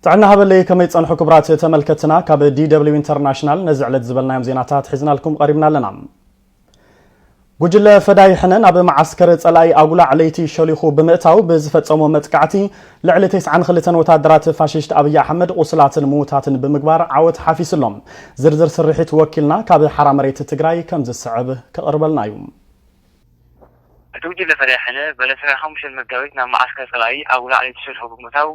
ጥዕና ሃበለይ፣ ከመይ ጸንሑ ክቡራት ተመልከትና? ካብ ዲ ደብሊው ኢንተርናሽናል ነዚ ዕለት ዝበልናዮም ዜናታት ሒዝናልኩም ቀሪብና ኣለና። ጉጅለ ፈዳይ ሕነ ናብ መዓስከር ጸላኢ ኣጉላዕ ለይቲ ሸሊኹ ብምእታው ብዝፈጸሞ መጥቃዕቲ ልዕሊ ተስዓን ክልተን ወታደራት ፋሽስት ኣብይ ኣሕመድ ቁስላትን ምዉታትን ብምግባር ዓወት ሓፊስሎም። ዝርዝር ስርሒት ወኪልና ካብ ሓራ መሬት ትግራይ ከም ዝስዕብ ከቕርበልና እዩ። እቲ ጉጅለ ፈዳይ ሕነ በለሰ ሓሙሽተ መጋቢት ናብ መዓስከር ጸላኢ ኣጉላዕ ለይቲ ሸሊኹ ብምእታው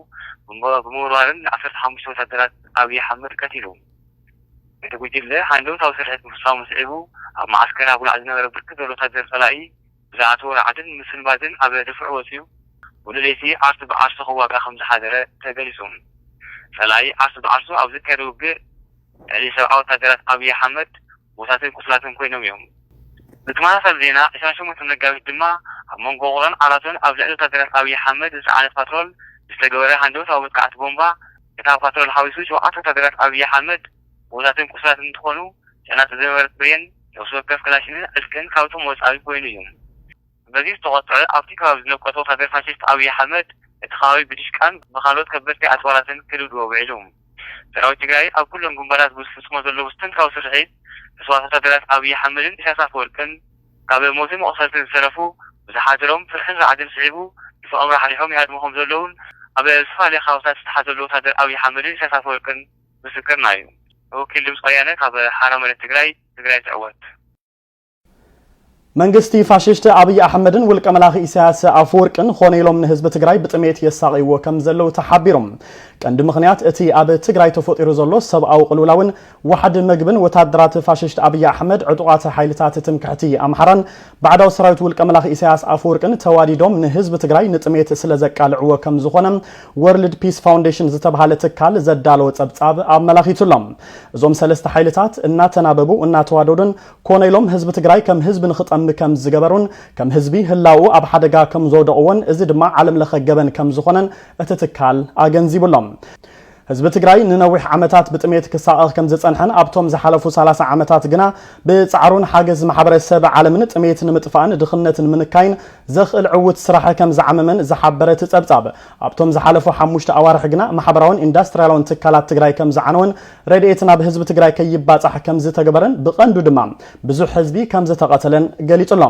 ብምብ-፣ ብምውርዋርን ዓሰርተ ሓሙሽተ ወታደራት ኣብይ ኣሕመድ ቀቲሉ። እቲ ጉጅለ ሃንደበታዊ ስርሒት ምፍጻሙ ስዒቡ፣ ኣብ መዓስከር ኣጉላዕ ዝነበረ ብርክት ዝበለ ወታደር ጸላኢ ብዝኣተዎ ራዕድን ምስንባድን ኣብ ድፍዕ ወጺኡ፣ ውዕሊ ለይቲ ዓርሱ ብዓርሱ ክዋጋእ ከም ዝሓደረ ተገሊጹ። ጸላኢ ዓርሱ ብዓርሱ ኣብ ዘካየዶ ውግእ፣ ልዕሊ ሰብዓ ወታደራት ኣብይ ኣሕመድ ሞታትን ቁስላትን ኮይኖም እዮም። ብተመሳሳሊ ዜና፣ ዕስራን ሸሞንተን መጋቢት ድማ ኣብ መንጎ ውቕሮን ዓራቶን ኣብ ልዕሊ ወታደራት ኣብይ ኣሕመድ ዝጸዓነ ፓትሮል ብዝተገበረ ሃንደበታዊ መጥቃዕቲ ቦምባ፣ እታ ፓትሮል ሓዊሱ ሸውዓተ ወታደራት ኣብይ ኣሕመድ ምዉታትን ቁስላትን እንትኾኑ፣ ጨናጢ ዝነበረት ብሬን፣ ነፍሲ ወከፍ ክላሽንን ዕጥቅን ካብቶም ወጻኢ ኮይኑ እዩ። በዚ ዝተቖጥዐ ኣብቲ ከባቢ ዝነቀቶ ወታደር ፋሽስት ኣብይ ኣሕመድ፣ እቲ ከባቢ ብዲሽቃን ብኻልኦት ከበድቲ ኣጽዋራትን ክድብድቦ ውዒሉ። ሰራዊት ትግራይ ኣብ ኩሎም ግንባራት ብዝፍጽሞ ዘሎ ውስጥንታዊ ስርሒት፣ ዕሱባት ወታደራት ኣብይ ኣሕመድን ኢሳያስ ኣፈወርቅን ካብ ሞትን መቑሰልትን ዝተረፉ፣ ብዝሓደሮም ፍርሕን ራዕድን ስዒቡ፣ ንፍዖም ራሕሪሖም ይሃድሙ ከም ዘለዉን ኣብ ዝተፈላለየ ከባብታት ዝተሓዘ ዘሎ ወታደር ኣብይ ኣሕመድን ኢሳያስ ኣፈወርቅን ምስክርና እዩ። ወኪል ድምፂ ወያነ ካብ ሓራ መሬት ትግራይ፣ ትግራይ ትዕወት። መንግስቲ ፋሽስት ኣብይ ኣሕመድን ውልቀ መላኺ ኢሳያስ ኣፈወርቅን ኾነ ኢሎም ንህዝቢ ትግራይ ብጥሜት የሳቕይዎ ከም ዘለዉ ተሓቢሮም። ቀንዲ ምኽንያት እቲ ኣብ ትግራይ ተፈጢሩ ዘሎ ሰብኣዊ ቅልውላውን ዋሕዲ መግብን ወታደራት ፋሽስት ኣብይ ኣሕመድ፣ ዕጡቓት ሓይልታት ትምክሕቲ ኣምሓራን ባዕዳዊ ሰራዊት ውልቀ መላኺ ኢሳያስ ኣፈወርቅን ተዋዲዶም ንህዝቢ ትግራይ ንጥሜት ስለ ዘቃልዕዎ ከም ዝኾነ ወርልድ ፒስ ፋውንዴሽን ዝተባሃለ ትካል ዘዳለወ ጸብጻብ ኣመላኺቱ ኣሎ። እዞም ሰለስተ ሓይልታት እናተናበቡ እናተዋደዱን ኮነ ኢሎም ህዝቢ ትግራይ ከም ህዝቢ ንኽጠሚ ከም ዝገበሩን ከም ህዝቢ ህላውኡ ኣብ ሓደጋ ከም ዘውደቕዎን እዚ ድማ ዓለም ለኸ ገበን ከም ዝኾነን እቲ ትካል ኣገንዚቡ ኣሎ። ህዝቢ ትግራይ ንነዊሕ ዓመታት ብጥሜት ክሳቐ ከም ዝጸንሐን ኣብቶም ዝሓለፉ ሰላሳ ዓመታት ግና ብጻዕሩን ሓገዝ ማሕበረሰብ ዓለምን ጥሜት ንምጥፋእን ድኽነት ንምንካይን ዘኽእል ዕዉት ስራሕ ከም ዝዓመመን ዝሓበረ እቲ ጸብጻብ፣ ኣብቶም ዝሓለፉ ሓሙሽተ ኣዋርሕ ግና ማሕበራውን ኢንዳስትሪያላውን ትካላት ትግራይ ከም ዝዓነወን ረድኤት ናብ ህዝቢ ትግራይ ከይባጻሕ ከም ዝተገበረን ብቐንዱ ድማ ብዙሕ ህዝቢ ከም ዝተቐተለን ገሊጹ ኣሎ።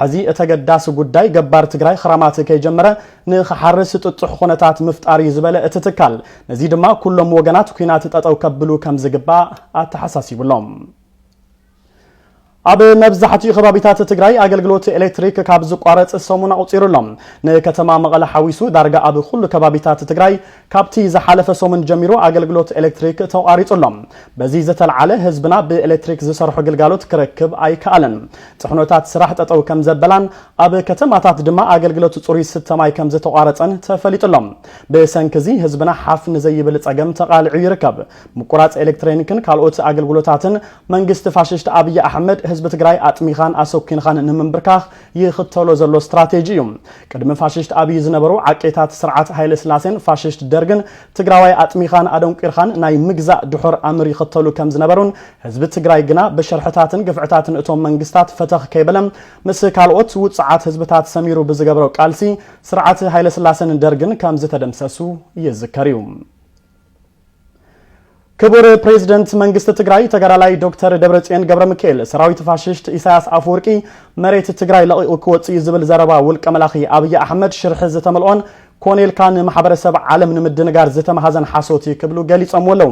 ሕዚ እቲ ኣገዳሲ ጉዳይ ገባር ትግራይ ኽራማት ከይጀመረ ንኽሓርስ ጥጡሕ ኹነታት ምፍጣር እዩ ዝበለ እቲ ትካል፣ ነዚ ድማ ኩሎም ወገናት ኲናት ጠጠው ከብሉ ከም ዝግባእ ኣተሓሳሲቡ ኣሎ። ኣብ መብዛሕትኡ ከባቢታት ትግራይ ኣገልግሎት ኤሌክትሪክ ካብ ዝቋረጽ ሰሙን ኣቑጺሩ ኣሎ። ንከተማ መቐለ ሓዊሱ ዳርጋ ኣብ ኩሉ ከባቢታት ትግራይ ካብቲ ዝሓለፈ ሰሙን ጀሚሩ ኣገልግሎት ኤሌክትሪክ ተቋሪጹ ኣሎ። በዚ ዝተልዓለ ህዝብና ብኤሌክትሪክ ዝሰርሑ ግልጋሎት ክረክብ ኣይከኣለን። ጽዕኖታት ስራሕ ጠጠው ከም ዘበላን ኣብ ከተማታት ድማ ኣገልግሎት ጽሩይ ስተ ማይ ከም ዝተቋረጸን ተፈሊጡ ኣሎ። ብሰንኪ እዚ ህዝብና ሓፍ ንዘይብል ጸገም ተቓሊዑ ይርከብ። ምቁራጽ ኤሌክትሪክን ካልኦት ኣገልግሎታትን መንግስቲ ፋሽስት ኣብይ ኣሕመድ ህዝቢ ትግራይ ኣጥሚኻን ኣሰኪንኻን ንምንብርካኽ ይኽተሎ ዘሎ ስትራቴጂ እዩ። ቅድሚ ፋሽስት ኣብይ ዝነበሩ ዓቄታት ስርዓት ሃይለ ስላሴን ፋሽስት ደርግን ትግራዋይ ኣጥሚኻን ኣደንቂርኻን ናይ ምግዛእ ድሑር ኣምር ይኽተሉ ከም ዝነበሩን ህዝቢ ትግራይ ግና ብሸርሕታትን ግፍዕታትን እቶም መንግስታት ፈተኽ ከይበለ ምስ ካልኦት ውጹዓት ህዝብታት ሰሚሩ ብዝገብሮ ቃልሲ ስርዓት ሃይለ ስላሴን ደርግን ከም ዝተደምሰሱ ይዝከር እዩ። ክቡር ፕሬዝደንት መንግስቲ ትግራይ ተጋዳላይ ዶክተር ደብረጽዮን ገብረ ሚካኤል ሰራዊት ፋሽስት ኢሳያስ ኣፈወርቂ መሬት ትግራይ ለቒቑ ክወጽእ እዩ ዝብል ዘረባ ውልቀ መላኺ ኣብይ ኣሕመድ ሽርሒ ዝተመልኦን ኮነ ኢልካ ንማሕበረሰብ ዓለም ንምድንጋር ዝተማሃዘን ሓሶት እዩ ክብሉ ገሊጾምዎ ኣለዉ።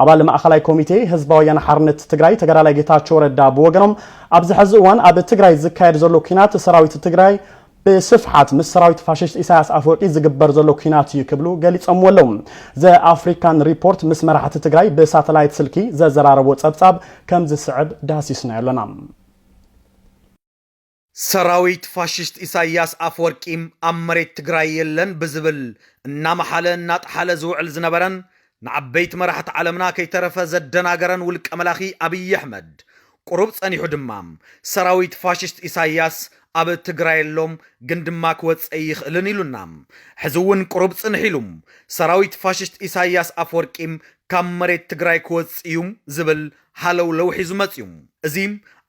ኣባል ማእኸላይ ኮሚቴ ህዝባዊ ወያነ ሓርነት ትግራይ ተጋዳላይ ጌታቸው ረዳ ብወገኖም ኣብዚ ሕዚ እዋን ኣብ ትግራይ ዝካየድ ዘሎ ኲናት ሰራዊት ትግራይ ብስፍሓት ምስ ሰራዊት ፋሽስት ኢሳያስ ኣፈወርቂ ዝግበር ዘሎ ኲናት እዩ ክብሉ ገሊጾምዎ ኣለዉ። ዘ ኣፍሪካን ሪፖርት ምስ መራሕቲ ትግራይ ብሳተላይት ስልኪ ዘዘራረቦ ጸብጻብ ከም ዝስዕብ ዳህሲስናዮ ኣለና። ሰራዊት ፋሽስት ኢሳያስ ኣፈወርቂ ኣብ መሬት ትግራይ የለን ብዝብል እናመሓለ እናጠሓለ ዝውዕል ዝነበረን ንዓበይቲ መራሕቲ ዓለምና ከይተረፈ ዘደናገረን ውልቀ መላኺ ኣብይ ኣሕመድ ቁሩብ ጸኒሑ ድማ ሰራዊት ፋሽስት ኢሳያስ ኣብ ትግራይ የሎም ግን ድማ ክወጽእ ይኽእልን ኢሉና። ሕዚ እውን ቁሩብ ጽንሕ ኢሉ ሰራዊት ፋሽስት ኢሳያስ ኣፈወርቂ ካብ መሬት ትግራይ ክወፅእ እዩ ዝብል ሃለውለው ሒዙ መፅዩ። እዚ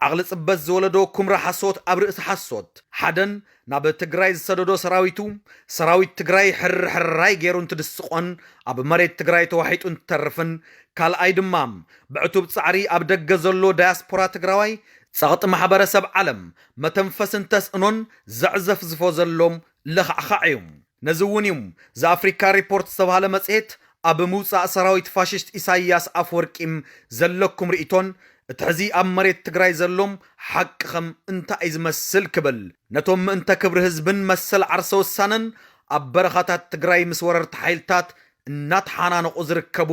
ዓቕሊ ፅበት ዝወለዶ ኩምራ ሓሶት ኣብ ርእሲ ሓሶት። ሓደን ናብ ትግራይ ዝሰደዶ ሰራዊቱ፣ ሰራዊት ትግራይ ሕርሕራይ ገይሩ እንትድስቆን ኣብ መሬት ትግራይ ተዋሒጡ እንትተርፍን፣ ካልኣይ ድማ ብዕቱብ ፃዕሪ ኣብ ደገ ዘሎ ዳያስፖራ ትግራዋይ ጸቕጢ ማሕበረሰብ ዓለም መተንፈሲ እንተስእኖን ዘዕዘፍዝፎ ዘሎ ለኻዕኻዕ እዩ። ነዚ እውን እዩ ዘኣፍሪካ ሪፖርት ዝተባህለ መጽሔት ኣብ ምውጻእ ሰራዊት ፋሽስት ኢሳይያስ ኣፈወርቂም ዘለኩም ርእይቶን እቲ ሕዚ ኣብ መሬት ትግራይ ዘሎም ሓቂ ኸም እንታይ እዩ ዝመስል ክብል ነቶም ምእንተ ክብሪ ህዝብን መሰል ዓርሰ ውሳነን ኣብ በረኻታት ትግራይ ምስ ወረርቲ ሓይልታት እናተሓናነቑ ዝርከቡ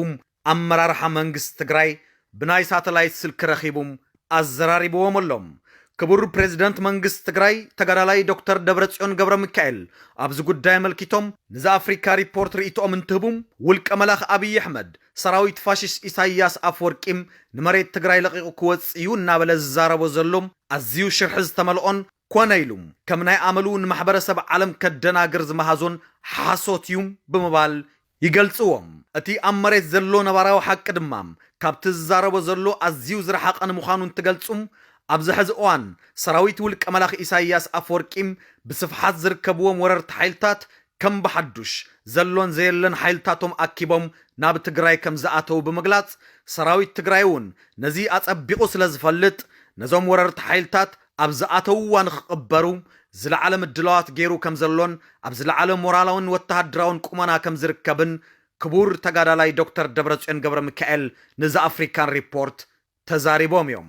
ኣመራርሓ መንግስቲ ትግራይ ብናይ ሳተላይት ስልኪ ረኺቡ ኣዘራሪብዎም ኣሎ። ክቡር ፕሬዚደንት መንግስቲ ትግራይ ተጋዳላይ ዶክተር ደብረጽዮን ገብረ ሚካኤል ኣብዚ ጉዳይ ኣመልኪቶም ንዚ ኣፍሪካ ሪፖርት ርእይቶኦም እንትህቡ፣ ውልቀ መላኺ ኣብይ ኣሕመድ ሰራዊት ፋሽስት ኢሳይያስ ኣፈወርቂም ንመሬት ትግራይ ለቒቑ ክወፅእ እዩ እናበለ ዝዛረቦ ዘሎ ኣዝዩ ሽርሒ ዝተመልኦን ኮነ ኢሉ ከም ናይ ኣመሉ ንማሕበረሰብ ዓለም ከደናግር ዝመሃዞን ሓሶት እዩ ብምባል ይገልጽዎ። እቲ ኣብ መሬት ዘሎ ነባራዊ ሓቂ ድማ ካብቲ ዝዛረቦ ዘሎ ኣዝዩ ዝረሓቐ ንምዃኑ እንትገልጹ፣ ኣብዚ ሕዚ እዋን ሰራዊት ውልቀ መላኺ ኢሳይያስ ኣፈወርቂም ብስፍሓት ዝርከብዎም ወረርቲ ሓይልታት ከም ብሓዱሽ ዘሎን ዘየለን ሓይልታቶም ኣኪቦም ናብ ትግራይ ከም ዝኣተዉ ብምግላጽ፣ ሰራዊት ትግራይ እውን ነዚ ኣጸቢቑ ስለ ዝፈልጥ፣ ነዞም ወረርቲ ሓይልታት ኣብ ዝኣተውዋ ንኽቕበሩ ዝለዓለ ምድላዋት ገይሩ ከም ዘሎን ኣብ ዝለዓለ ሞራላውን ወተሃደራውን ቁመና ከም ዝርከብን ክቡር ተጋዳላይ ዶክተር ደብረጽዮን ገብረ ሚካኤል ንዚ ኣፍሪካን ሪፖርት ተዛሪቦም እዮም።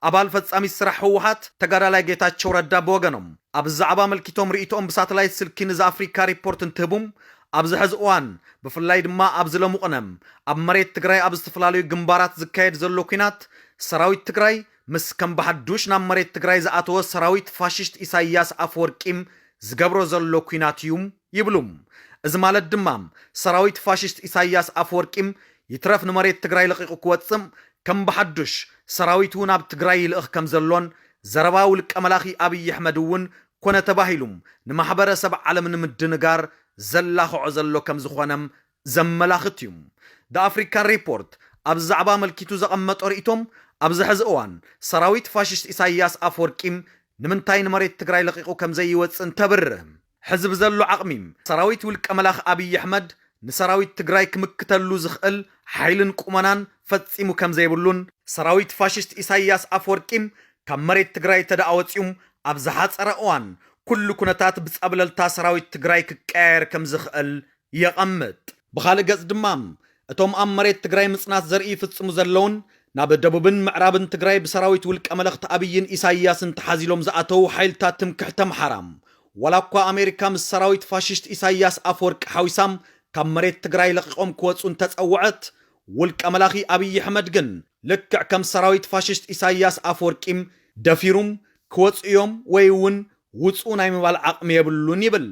ኣባል ፈጻሚት ስራሕ ህወሓት ተጋዳላይ ጌታቸው ረዳ ብወገኖም፣ ኣብዚ ዛዕባ ኣመልኪቶም ርእይቶኦም ብሳተላይት ስልኪ ንዚ ኣፍሪካ ሪፖርት እንትህቡ፣ ኣብዚ ሕዚ እዋን ብፍላይ ድማ ኣብዚ ሎሚ ቅነ ኣብ መሬት ትግራይ ኣብ ዝተፈላለዩ ግንባራት ዝካየድ ዘሎ ኲናት ሰራዊት ትግራይ ምስ ከም ብሓዱሽ ናብ መሬት ትግራይ ዝኣተወ ሰራዊት ፋሽስት ኢሳይያስ ኣፈወርቂም ዝገብሮ ዘሎ ኲናት እዩ ይብሉ። እዚ ማለት ድማ ሰራዊት ፋሽስት ኢሳይያስ ኣፈወርቂም ይትረፍ ንመሬት ትግራይ ለቒቑ ክወፅእ ከም ብሓዱሽ ሰራዊቱ ናብ ትግራይ ይልእኽ ከም ዘሎን ዘረባ ውልቀ መላኺ ኣብይ ኣሕመድ እውን ኮነ ተባሂሉ ንማሕበረሰብ ዓለም ንምድንጋር ዘላኽዖ ዘሎ ከም ዝኾነም ዘመላኽት እዩ። ዳ ኣፍሪካን ሪፖርት ኣብዚ ዛዕባ ኣመልኪቱ ዘቐመጦ ርእይቶም ኣብዚ ሕዚ እዋን ሰራዊት ፋሽስት ኢሳይያስ ኣፈወርቂም ንምንታይ ንመሬት ትግራይ ለቒቑ ከም ዘይወፅእ እንተብርህ፣ ሕዚ ብዘሎ ዓቕሚ ሰራዊት ውልቀ መላኽ ኣብይ ኣሕመድ ንሰራዊት ትግራይ ክምክተሉ ዝኽእል ሓይልን ቁመናን ፈጺሙ ከም ዘይብሉን ሰራዊት ፋሽስት ኢሳይያስ ኣፈወርቂም ካብ መሬት ትግራይ ተደኣ ወፂኡም ኣብ ዝሓፀረ እዋን ኩሉ ኩነታት ብፀብለልታ ሰራዊት ትግራይ ክቀያየር ከም ዝኽእል የቐምጥ። ብኻልእ ገጽ ድማ እቶም ኣብ መሬት ትግራይ ምጽናት ዘርኢ ይፍጽሙ ዘለውን ናብ ደቡብን ምዕራብን ትግራይ ብሰራዊት ውልቀ መለኽቲ ኣብይን ኢሳይያስን ተሓዚሎም ዝኣተዉ ሓይልታት ትምክሕቲ ኣምሓራ ዋላ እኳ ኣሜሪካ ምስ ሰራዊት ፋሽስት ኢሳይያስ ኣፈወርቂ ሓዊሳም ካብ መሬት ትግራይ ለቒቖም ክወፁ እንተጸውዐት፣ ውልቀ መላኺ ኣብይ ኣሕመድ ግን ልክዕ ከም ሰራዊት ፋሽስት ኢሳይያስ ኣፈወርቂም ደፊሩም ክወፁ እዮም ወይ እውን ውፁ ናይ ምባል ዓቕሚ የብሉን ይብል።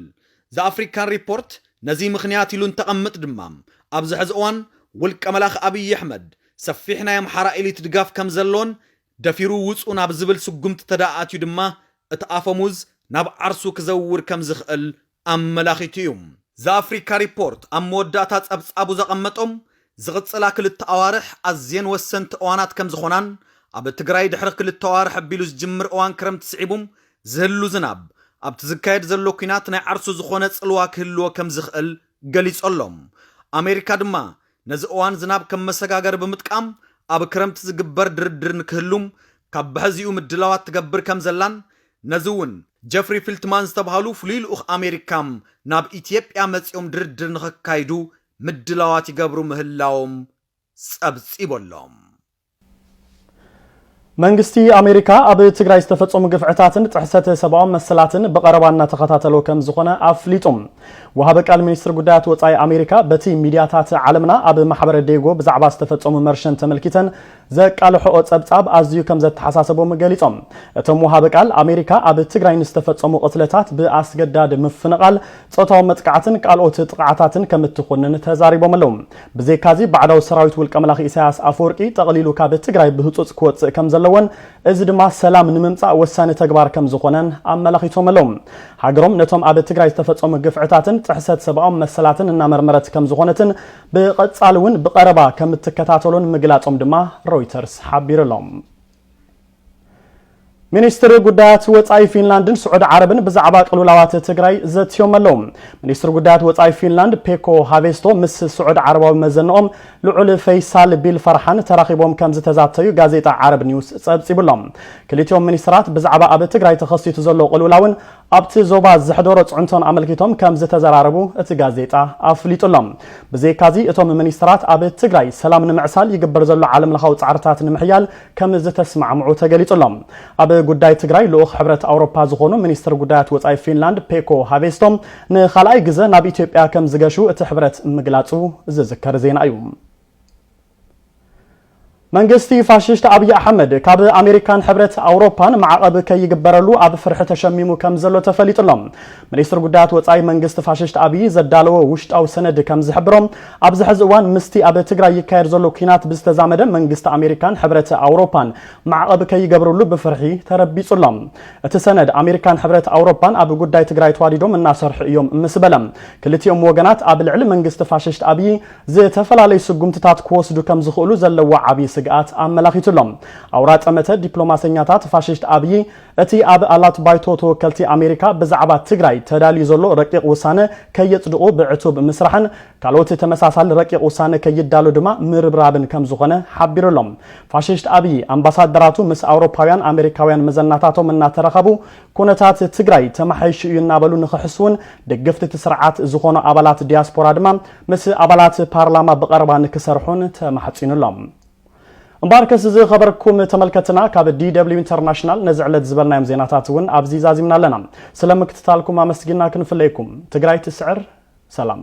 ዘኣፍሪካን ሪፖርት ነዚ ምኽንያት ኢሉ እንተቐምጥ ድማ ኣብዚ ሕዚ እዋን ውልቀ መላኺ ኣብይ ኣሕመድ ሰፊሕ ናይ ኣምሓራ ኤሊት ድጋፍ ከም ዘሎን ደፊሩ ውፁ ናብ ዝብል ስጉምቲ ተደኣ ኣትዩ ድማ እቲ ኣፈሙዝ ናብ ዓርሱ ክዘውር ከም ዝኽእል ኣመላኺቱ እዩ። ዘኣፍሪካ ሪፖርት ኣብ መወዳእታ ጸብጻቡ ዘቐመጦም ዝቕጽላ ክልተ ኣዋርሕ ኣዝየን ወሰንቲ እዋናት ከም ዝኾናን ኣብ ትግራይ ድሕሪ ክልተ ኣዋርሕ ኣቢሉ ዝጅምር እዋን ክረምቲ ስዒቡ ዝህሉ ዝናብ ኣብቲ ዝካየድ ዘሎ ኲናት ናይ ዓርሱ ዝኾነ ጽልዋ ክህልዎ ከም ዝኽእል ገሊጹ ኣሎ። ኣሜሪካ ድማ ነዚ እዋን ዝናብ ከም መሰጋገሪ ብምጥቃም ኣብ ክረምቲ ዝግበር ድርድር ንክህሉ ካብ ብሕዚኡ ምድላዋት ትገብር ከም ዘላን ነዚ እውን ጀፍሪ ፊልትማን ዝተብሃሉ ፍሉይ ልኡኽ ኣሜሪካ ናብ ኢትዮጵያ መጺኦም ድርድር ንኸካይዱ ምድላዋት ይገብሩ ምህላዎም ጸብጺቡ ኣሎ። መንግስቲ ኣሜሪካ ኣብ ትግራይ ዝተፈጸሙ ግፍዕታትን ጥሕሰት ሰብኣዊ መሰላትን ብቐረባ እናተኸታተሎ ከም ዝኾነ ኣፍሊጡ። ወሃቢ ቃል ሚኒስትር ጉዳያት ወጻኢ ኣሜሪካ በቲ ሚድያታት ዓለምና ኣብ ማሕበረ ዴጎ ብዛዕባ ዝተፈጸሙ መርሸን ተመልኪተን ዘቃልሕኦ ጸብጻብ ኣዝዩ ከም ዘተሓሳሰቦም ገሊጾም። እቶም ወሃቢ ቃል ኣሜሪካ ኣብ ትግራይ ንዝተፈጸሙ ቅትለታት ብኣስገዳድ ምፍንቓል፣ ጾታዊ መጥቃዕትን ካልኦት ጥቕዓታትን ከም እትኹንን ተዛሪቦም ኣለዉ። ብዘይካዚ ባዕዳዊ ሰራዊት ውልቀ መላኺ ኢሳያስ ኣፈወርቂ ጠቕሊሉ ካብ ትግራይ ብህጹጽ ክወጽእ ከም ዘለዎ እውን እዚ ድማ ሰላም ንምምጻእ ወሳኒ ተግባር ከም ዝኾነን ኣመላኺቶም ኣለዉ። ሃገሮም ነቶም ኣብ ትግራይ ዝተፈጸሙ ግፍዕታትን ጥሕሰት ሰብኣዊ መሰላትን እናመርመረት ከም ዝኾነትን ብቐጻሊ እውን ብቐረባ ከም እትከታተሎን ምግላጾም ድማ ሮይተርስ ሓቢሩ ኣሎ። ሚኒስትሪ ጉዳያት ወጻኢ ፊንላንድን ስዑዲ ዓረብን ብዛዕባ ቅልውላዋት ትግራይ ዘትዮም ኣለዉ። ሚኒስትሪ ጉዳያት ወጻኢ ፊንላንድ ፔኮ ሃቬስቶ ምስ ስዑዲ ዓረባዊ መዘንኦም ልዑል ፈይሳል ቢል ፈርሓን ተራኺቦም ከም ዝተዛተዩ ጋዜጣ ዓረብ ኒውስ ጸብጺቡ ኣሎ። ክልቲኦም ሚኒስትራት ብዛዕባ ኣብ ትግራይ ተኸሲቱ ዘሎ ቅልውላውን ኣብቲ ዞባ ዘሕደሮ ጽዕንቶን ኣመልኪቶም ከም ዝተዘራረቡ እቲ ጋዜጣ ኣፍሊጡ ኣሎ። ብዘይካዚ እቶም ሚኒስትራት ኣብ ትግራይ ሰላም ንምዕሳል ይግበር ዘሎ ዓለም ለኻዊ ጻዕርታት ንምሕያል ከም ዝተስማዕምዑ ተገሊጹ ኣሎ። ኣብ ጉዳይ ትግራይ ልኡኽ ሕብረት ኣውሮፓ ዝኾኑ ሚኒስትር ጉዳያት ወጻኢ ፊንላንድ ፔኮ ሃቬስቶ ንኻልኣይ ግዘ ናብ ኢትዮጵያ ከም ዝገሹ እቲ ሕብረት ምግላጹ ዝዝከር ዜና እዩ። መንግስቲ ፋሽስት ኣብይ ኣሕመድ ካብ ኣሜሪካን ሕብረት ኣውሮፓን ማዕቐብ ከይግበረሉ ኣብ ፍርሒ ተሸሚሙ ከም ዘሎ ተፈሊጡ ኣሎ። ሚኒስትር ጉዳያት ወጻኢ መንግስቲ ፋሽስት ኣብይ ዘዳለዎ ውሽጣዊ ሰነድ ከም ዝሕብሮ፣ ኣብዚ ሕዚ እዋን ምስቲ ኣብ ትግራይ ይካየድ ዘሎ ኲናት ብዝተዛመደ መንግስቲ ኣሜሪካን ሕብረት ኣውሮፓን ማዕቐብ ከይገብርሉ ብፍርሒ ተረቢጹ ኣሎ። እቲ ሰነድ ኣሜሪካን ሕብረት ኣውሮፓን ኣብ ጉዳይ ትግራይ ተዋዲዶም እናሰርሑ እዮም ምስ በለ፣ ክልቲኦም ወገናት ኣብ ልዕሊ መንግስቲ ፋሽስት ኣብይ ዝተፈላለዩ ስጉምትታት ክወስዱ ከም ዝኽእሉ ዘለዎ ዓብዪ ስግኣት ኣመላኺቱ ኣሎ። ኣውራ ጠመተ ዲፕሎማሰኛታት ፋሽስት ኣብይ እቲ ኣብ ኣላት ባይቶ ተወከልቲ ኣሜሪካ ብዛዕባ ትግራይ ተዳልዩ ዘሎ ረቂቕ ውሳነ ከየጽድቑ ብዕቱብ ምስራሕን ካልኦት ተመሳሳሊ ረቂቕ ውሳነ ከይዳሎ ድማ ምርብራብን ከም ዝኾነ ሓቢሩ ኣሎ። ፋሽስት ኣብይ ኣምባሳደራቱ ምስ ኣውሮፓውያን ኣሜሪካውያን መዘናታቶም እናተራኸቡ ኩነታት ትግራይ ተማሓይሹ እዩ እናበሉ ንክሕስውን፣ ደገፍቲ እቲ ስርዓት ዝኾኑ ኣባላት ዲያስፖራ ድማ ምስ ኣባላት ፓርላማ ብቐረባ ንክሰርሑን ተማሕጺኑ ኣሎ። እምበኣርከስ ዝኸበርኩም ተመልከትና ካብ ዲ ደብሊው ኢንተርናሽናል ነዚ ዕለት ዝበልናዮም ዜናታት እውን ኣብዚ ዛዚምና ኣለና። ስለ ምክትታልኩም ኣመስጊና ክንፍለየኩም። ትግራይ ትስዕር። ሰላም።